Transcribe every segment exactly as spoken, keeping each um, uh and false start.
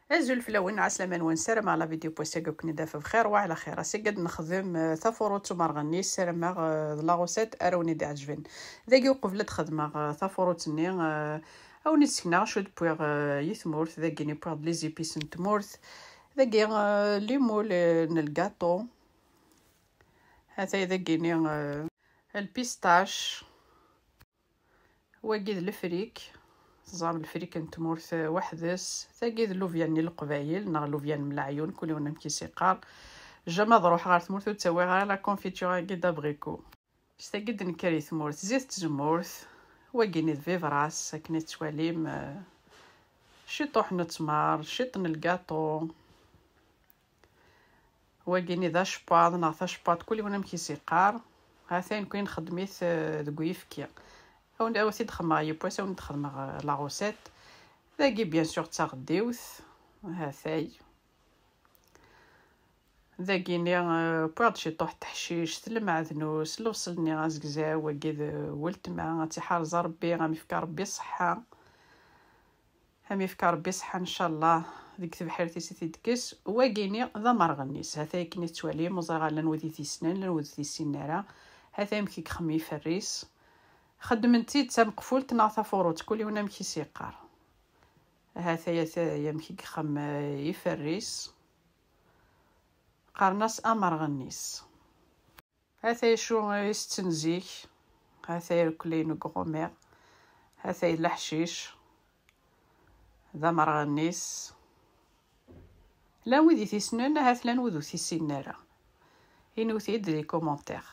Azul fell-awen, ɛeslama-nwen, ssarameɣ la vidéo n wass-agi ad ken-id-taf bxir wa ɛla xir. Ass-agi ad nexdem, eh, tafurut umerɣenni, ssarameɣ, eh, d la recette ara wen-id-iɛeǧben. Dagi uqbel ad xedmeɣ, eh, tafurut-nni, eh, ad wen-id-sekneɣ acu d-wwiɣ, eh, i tmurt. Dagi-ni wwiɣ-d les épices n tmurt. Dagi, eh, les moules, eh, n lgaṭu. Hatay dagi-ni, eh, lpistac. Wagi d lefrik. Teẓram lefrik n tmurt, eh, weḥd-s. Tagi d llubyan n leqbayel neɣ llubyan n leɛyun, kul yiwen amek i s-iqqar. Jamais ad ruḥeɣ ɣer tmurt ur ttawiɣ ara la confiture-agi d'abricot. S tagi d-nekker i tmurt, zit n tzemmurt. Wagi-ni d vivras, akken i tettwalim, eh, ciṭuḥ n ttmer, ciṭ n lgaṭu. Wagi-ni d acebbaḍ neɣ tacebbaḍt, kul yiwen amek i s-iqqar. Hatay nekkni nxeddem-it, eh, deg uyefki. Awen-, ad t-id-xedmeɣ yiwwas, ad wen-d-xedmeɣ, eh, la recette. Dagi, bien sûr, d taɣeddiwt. Hatay. Dagi-ni, eh, wwiɣ-d ciṭuḥ n teḥcict, lmeɛdnus, lebṣel-nni azegzaw, wagi d weltma, ad tt-iḥrez Rebbi, ad m-ifk Rebbi ṣṣeḥḥa. Ad m-ifk Rebbi ṣṣeḥḥa, ncallah, deg tebḥirt-is i t-id-tekkes. Wagi-ni d amerɣennis. Hatay akken i tettwalim, ur ẓriɣ llan wid i t-yessnen, llan wid ur t-yessinen ara. Hatay amek i yexdem yiferr-is. Xeddmen-t-id d tameqfult neɣ tafurut, kul yiwen amek i s-iqqar. Hatay, hatay amek i yexdem, eh, yiferr-is. Qqaren-as amerɣennis. Hatay acu i setten zik. Hatay irkelli-inu deg uɣummiɣ. Hatay d leḥcic. D amerɣennis. Llan wid i t-yessnen, ahat llan wid ur t-yessinen ara. Inwet-iyi-d di commentaire.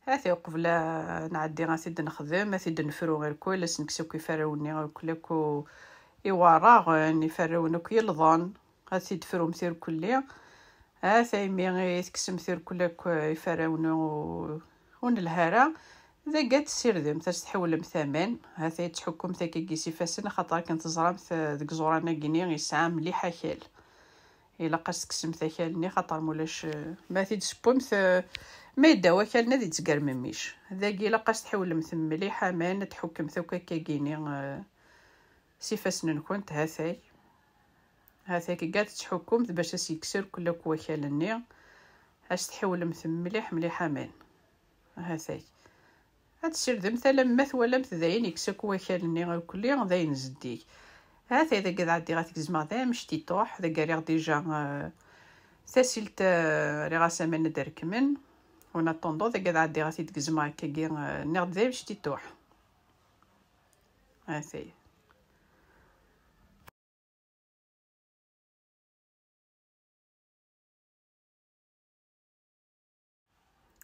Hatay uqbel ad nɛeddi ad t-id-nexdem, ad t-id-nefru irkel, ad s-nekkes akk iferrawen-nni irkel akk iwerraɣen, iferrawen akk yelḍen, ad t-id-tefrumt irkelli. Hatay mi i tekksemt irkel akk iferrawen ur, ur nelha ara, dagi ad tessirdemt, ad s-tḥewlemt aman. Hatay ad tḥukkumt akkagi s ifassen, axaṭer akken teẓramt, eh, deg iẓuran-agi-ni yesɛa mliḥ akal. Ilaq ad s-tekksemt akal-nni, xaṭer mulac, eh, ma t-id-tewwimt, eh, ma yedda wakal-nni ad yettger memmic. Dagi ilaq ad s-tḥewlemt mliḥ aman, ad tḥukkemt akk akkagi-ni, eh, s ifassen-nkent, hatay. Hatay, akka ad tettḥukkumt bac ad s-yekkes irkel akk wakal-nni. Ad s-tḥiwlemt mliḥ, mliḥ aman. Hatay. Ad tessirdemt alamma twalamt dayen yekkes akk wakal-nni irkelli, dayen zeddig. Hatay, dagi ad ɛeddiɣ ad t-gezmeɣ d amectituḥ, dagi rriɣ déjà, euh, tasilt, euh, rriɣ-as aman ad rekmen. En attendant, dagi ad ɛeddiɣ ad t-id-gezmeɣ akkagi, euh, nniɣ-d d amectituḥ. Hatay.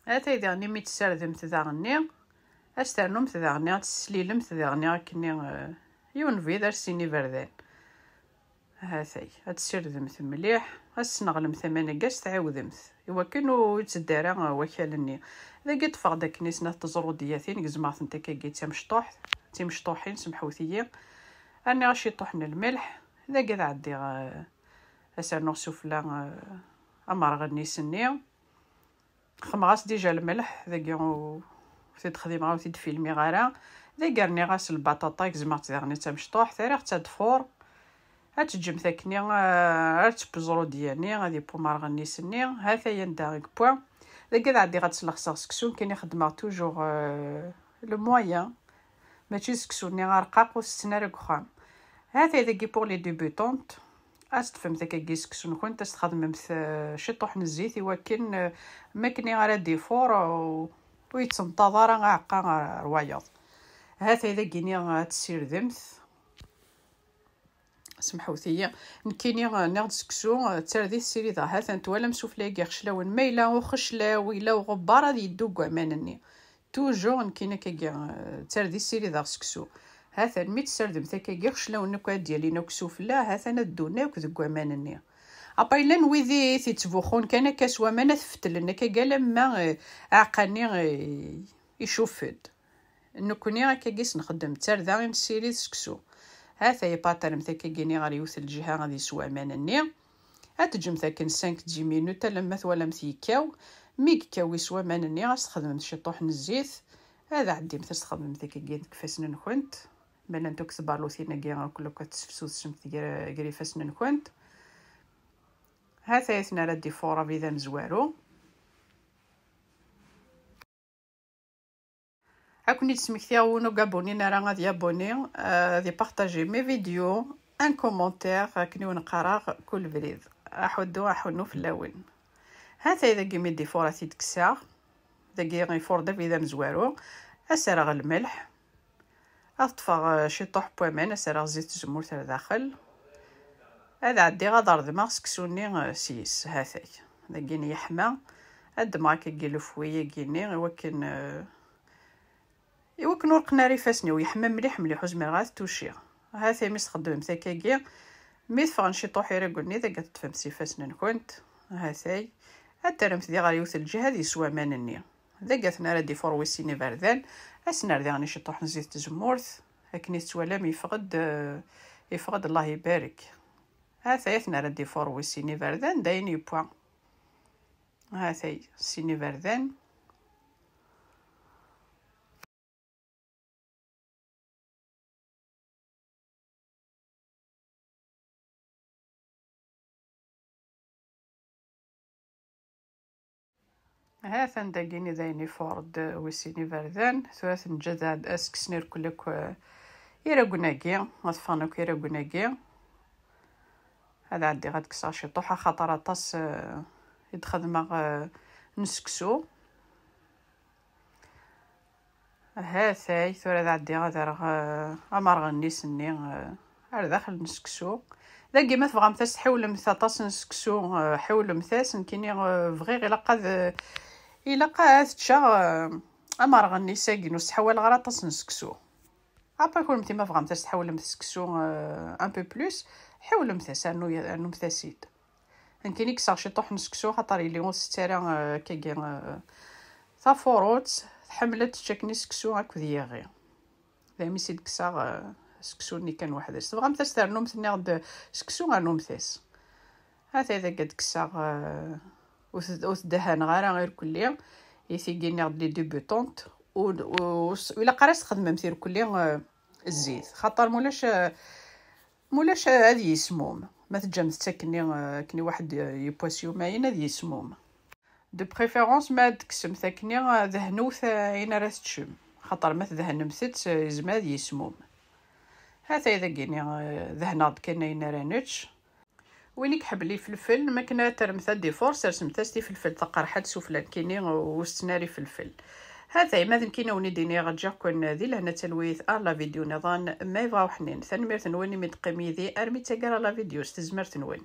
Atay diɣen imi tessardemt daɣenni, ad s-ternumt daɣenni, ad tesslilemt daɣenni akkenni, eh, yiwen ubrid ar sin iberdan. Hatay, ad tessirdemt mliḥ, ad tesneɣlemt aman-agi, ad s-tɛiwdemt, iwakken ur yetteddu ara wakal-nni. Dagi ṭṭfeɣ-d akken i snat teẓrudiyatin, gezmeɣ-tent akkagi d timecṭuḥt, d timecṭuḥin, semḥewt-iyi. Rniɣ ciṭuḥ n lmelḥ, dagi ad ɛeddiɣ, eh, ad s-rnuɣ sufella, eh, amerɣennis-nni. Xedmeɣ-as déjà lmelḥ, dagi ur t-id-xdimeɣ, ur t-id-filmiɣ ara. Dagi rniɣ-as lbaṭaṭa, gezmeɣ-tt daɣen d tamecṭuḥt, rriɣ-tt ad tfur. Ad teǧǧemt akkenni, eh, ad teww ẓrudiya-nni, ad yeww umerɣennis-nni. Hatay anda i yewwa. Dagi ad ɛeddiɣ ad slexseɣ seksu, nekkini xeddmeɣ toujours, eh, le moyen. Mačči d seksu-nni arqaq ur tetten ara deg uxxam. Hatay dagi pour les débutantes. Ad teṭṭfemt akkagi seksu-nkent, ad s-txedmemt, eh, ciṭuḥ n zzit iwakken, eh, makken ara d-ifur, eh, ur yettenṭaḍ ara aɛeqqa ar wayeḍ. Hatay dagini ad tessirdemt. Semḥewt-iyi. Nekkini, eh, nniɣ-d seksu, eh, d tardit ssirideɣ. Hatan twalam sufella-agi ixeclawen. Ma yella uxeclaw, yella uɣebbar, ad yeddu deg waman-nni. Toujours nekkini akkagi, eh, d tardit ssirideɣ seksu. Hatan mi tessardemt akkagi ixeclawen akk ad d-yalin akk sufella, hatan ad ddun akk deg waman-nni. Apa yellan wid i t-ittbuxxun kan akka s waman ad t-fettlen akkagi alamma, eh, aɛeqqa-nni, eh, icuf-d. Nekkni akkagi s-nxeddem, d tarda i nessirid seksu. Hatay, paṭermt akkagi-ni ɣer yiwet n lǧiha ad yeswa aman-nni. Ad teǧǧemt akken cinq dix minutes alamma twalamt yekkaw. Mi yekkaw yeswa aman-nni, ad s-txedmemt ciṭuḥ n zzit. Ad ɛeddimt ad s-txedmemt akkagi deg ifassen-nkent. Ma llant akk tbalutin-agi, akk ad tesfsusemt gar, gar ifassen-nkent. Ha-t-ay ad t-nerr ad d-ifuṛ abrid amezwaru. Ad ken-id-smektiɣ, win ur gabuni ara ad yabuni, eh, ad ipartaji mes vidéos, un commentaire, akken i wen-qqareɣ kul brid. Aḥuddu aḥunnu fell-awen. Ha-t-ay dagi mi d-ifuṛ ad t-id-kkseɣ. Dagi ifuṛ-d abrid amezwaru. Ad s-rreɣ lmelḥ. Ad ṭṭfeɣ, eh, ciṭuḥ n waman, ad s-rreɣ zzit n tzemmurt ar daxel. Ad ɛeddiɣ ad reḍmeɣ seksu-nni, eh, s yis, ha-t-ay. Dagi yeḥma. Ad ddmeɣ akkagi le fouet-agi-nni, i wakken, eh, i wakken ur qqen ara ifassen-iw, yeḥma mliḥ mliḥ, ur zmireɣ ad t-tuciɣ. Ha-t-ay mi s-txeddmemt akkagi, mi teffɣen ciṭuḥ iragen-nni, dagi ad teṭṭfemt s ifassen-nkent. Ha-t-ay. Ad terremt di ɣer yiwet lǧiha ad yeswa aman-nni. Dagi ad t-nerr ad d-ifuṛ wis sin iberdan, ad s-nerr diɣen ciṭuḥ n zzit n tzemmurt, akken i tettwalam yeffeɣ-d, eh, yeffeɣ-d, Allah ibarek. Ha-t-ay ad t-nerr ad d-ifuṛ wis sin iberdan, d ayen yewwa. Ha-t-ay sin iberdan. Ha-t-an dagini d ayen ifuṛ-d wis sin iberdan. Tura ad t-neǧǧ ad, ad s-kksen irkel akk, eh, iragen-agi, ad ffɣen akk iragen-agi. Ad ɛeddiɣ ad kkseɣ ciṭuḥ, axaṭer aṭas, eh, i d-xedmeɣ, eh, n seksu. Ha-t-ay, tura ad ɛeddiɣ ad rreɣ, eh, amerɣennis-nni, eh, ar daxel n seksu. Dagi ma tebɣamt ad s-tḥiwlemt aṭas n seksu, eh, ḥiwlemt-as, nekkini, eh, bɣiɣ, ilaq ad, eh, ilaq ad ččeɣ, eh, amerɣennis-agi, ur sḥawaleɣ ara aṭas n seksu. Après, kunemti ma tebɣamt ad s-tḥawlemt seksu, eh, un peu plus, ḥiwlemt-as, rnu-, rnumt-as-id. Nekkini kkseɣ ciṭuḥ n seksu, xaṭer yelli ur tett ara, eh, akkagi, eh, tafurut, tḥemmel ad tečč akken i seksu akked yiɣi. Daymi s i d-kkseɣ, eh, seksu-nni kan weḥd-s. Tebɣamt ad s-ternumt, nniɣ-d seksu, rnumt-as. Ha-t-ay dagi ad kkseɣ, eh, ur t-, ur t-dehhaneɣ ara irkelli, i tigi nniɣ-d les débutantes, ur, ur, ur s-, ilaq ara s-txedmemt irkelli, eh, zzit, xaṭer mulac, eh, mulac, eh, ad yismum. Ma teǧǧamt-tt akkenni, eh, akkenni waḥed, eh, yiwwas yumayen ad yismum. De préférence ma ad tekksemt akkenni, eh, dehnut, eh, ayen ara teččem. Xaṭer ma tdehnemt-tt, eh, yezmer ad yismum. Ha-t-ay dagini, eh, dehneɣ-d kan ayen ara nečč. Win i iḥemmel ifelfel, makken ad terremt ad d-ifuṛ, sersemt-as tifelfelt taqerḥant sufella nekkini ur s-ttnari ifelfel. Ha-t-ay, ma d nekkini wen-id-iniɣ ǧǧiɣ-ken di lehna d talwit ar la vidéo niḍen, ma yebɣa uḥnin. Tanemmirt-nwen imi d-teqqim yid-i armi d taggara la vidéo s tezmert-nwen.